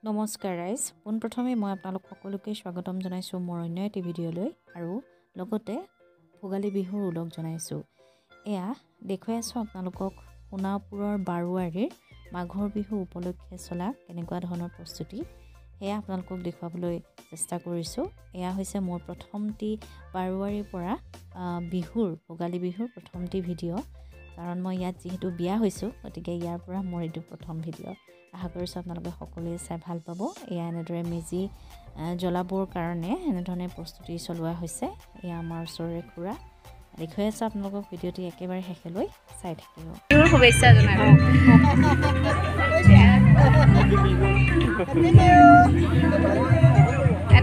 নমস্কাৰ ৰাইজ, পোনপ্ৰথমে মই আপোনালোক সকলোকে স্বাগতম জনাইছোঁ মোৰ অন্য এটি ভিডিঅ'লৈ আৰু লগতে ভোগালী বিহুৰ ওলগ জনাইছোঁ। এয়া দেখুৱাই আছোঁ আপোনালোকক সোণাপুৰৰ বাৰোৱাৰীৰ মাঘৰ বিহু উপলক্ষে চলা কেনেকুৱা ধৰণৰ প্ৰস্তুতি, সেয়া আপোনালোকক দেখুৱাবলৈ চেষ্টা কৰিছোঁ। এয়া হৈছে মোৰ প্ৰথমটি বাৰোৱাৰীৰ পৰা বিহুৰ ভোগালী বিহুৰ প্ৰথমটি ভিডিঅ', কাৰণ মই ইয়াত যিহেতু বিয়া হৈছোঁ, গতিকে ইয়াৰ পৰা মোৰ এইটো প্ৰথম ভিডিঅ'। আশা কৰিছোঁ আপোনালোকে সকলোৱে চাই ভাল পাব। এয়া এনেদৰে মেজি জ্বলাবৰ কাৰণে এনেধৰণে প্ৰস্তুতি চলোৱা হৈছে। এয়া আমাৰ ওচৰৰে খুৰা, দেখুৱাই আছোঁ আপোনালোকক। ভিডিঅ'টি একেবাৰে শেষলৈ চাই থাকিব। বিহুৰ শুভেচ্ছা জনালোঁ।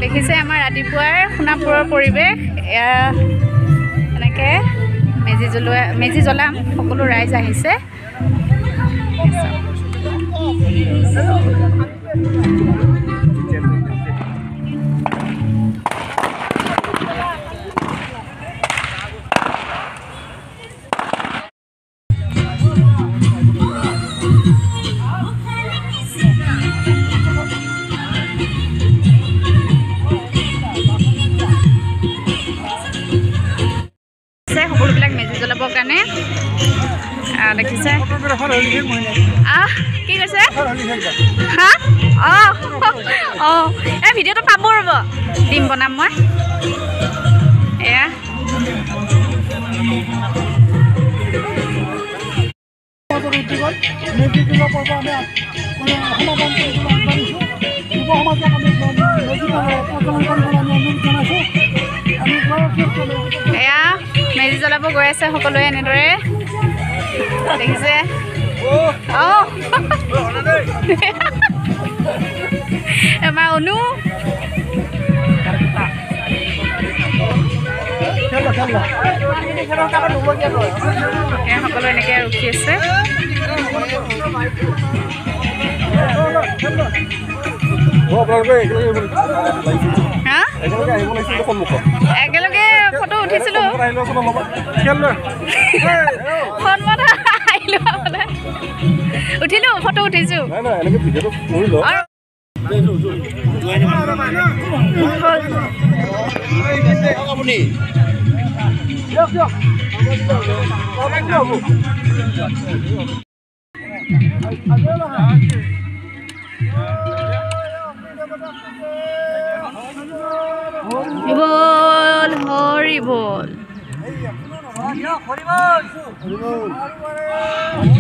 দেখিছে আমাৰ ৰাতিপুৱাৰ সোণাপুৰৰ পৰিৱেশ। এয়া এনেকৈ মেজি জ্বলোৱা, মেজি জ্বলাম, সকলো ৰাইজ আহিছে। সকলোবিলাক মেজি জ্বলাবৰ কাৰণে দেখিছে। আহ, কি কৈছে? হা, অঁ অঁ, এই ভিডিঅ'টো পাব, ৰ'ব, দিম, বনাম মই। এয়া এয়া মেজি জ্বলাব গৈ আছে সকলোৱে এনেদৰে, দেখিছে। অঁ, আমাৰ অনু সকলো এনেকে ৰখি আছে। একেলগে ফটো উঠিছিলো, আহিলো, উঠিলো, ফটো উঠিছো। বল হৰি বল,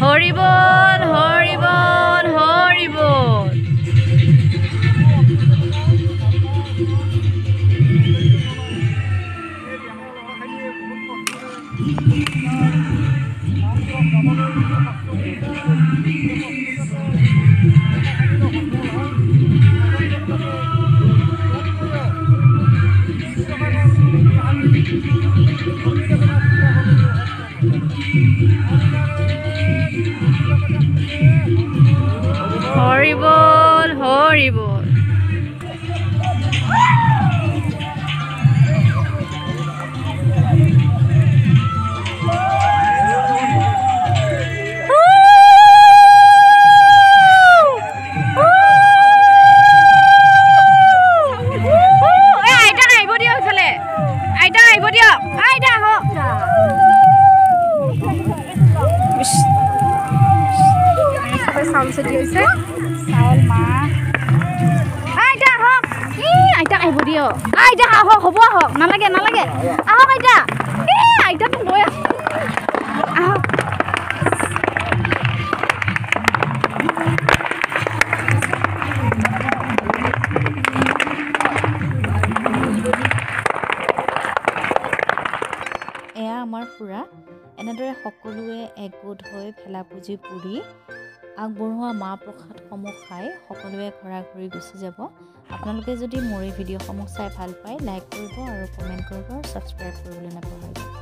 হৰি বল, হৰি বল, হৰি বল। হৰি বল, হৰি বল। আইতাক আহিব দিয়ক, ইফালে আইতাক আহিব দিয়ক। আইতা আহক। চাউল ছটিয়াইছে, চাউল মাহ। আইতা আহক, ই আইতাক আহিব দিয়ক। আইতা আহক, হ'ব, আহক, নালাগে নালাগে, আহক আইতা। ই আইতাটো লৈ আহক। এয়া আমাৰ খুৰা। এনেদৰে সকলোৱে একগোট হৈ ভেলা পুজি পুৰি আগবঢ়োৱা মাহ প্ৰসাদসমূহ খাই সকলোৱে ঘৰা ঘৰি গুচি যাব। আপোনালোকে যদি মোৰ এই ভিডিঅ'সমূহ চাই ভাল পায়, লাইক কৰিব আৰু কমেণ্ট কৰিব আৰু ছাবস্ক্ৰাইব কৰিবলৈ নাপাহৰিব।